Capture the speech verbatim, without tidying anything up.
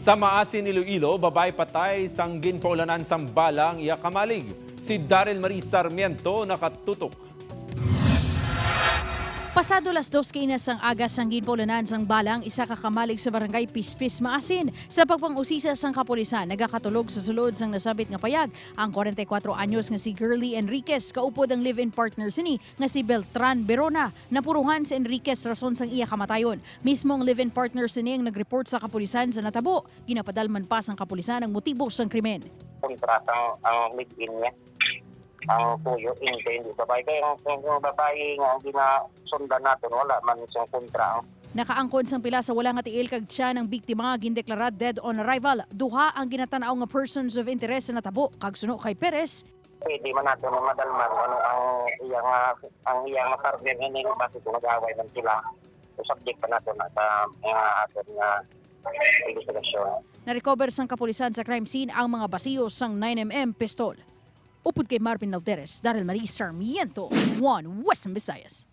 Sa Maasin, Iloilo, babae patay sang ginpaulanan sang bala ang iya kamalig. Si Daryl Marie Sarmiento nakatutok. Pasado las dos kaina sang aga sang ginpaulanan sang bala ang isa ka kamalig sa barangay Pispis, Maasin. Sa pagpang-usisa sang kapulisan, nagakatulog sa sulod sang nasabit nga payag ang kwarenta y kuwatro anyos nga si Girly Enriquez, kaupod ang live-in partner sini nga si Beltran Berona. Napuruhan si Enriquez rason sang iya kamatayon. Mismo ang live-in partner sini ang nag-report sa kapulisan sa natabo. Ginapadalman pa sang kapulisan ang motibo sang krimen. Kontra sang ang live-in niya. Ang puyo, hindi, hindi babae. Kaya ang, ang babae nga ang ginasundan natin, wala man siyang kontra. Nakaangkon sang pila sa wala nga tiil kag tiyan ang biktima, gindeklara dead on arrival. Duha ang ginatan-aw nga persons of interest sa natabo, kag suno kay Perez, Pwede man nato nga madalman kung ano ang iya nga ang iya nga partner nga nilo base kung nag-away man sila. Subject pa nato na sa mga aton nga investigasyon. Narecover sang kapulisan sa crime scene ang mga basiyo sang nine M M pistol. Upod kay Marvin Lauderes, Daryl Marie Sarmiento, One Western Visayas.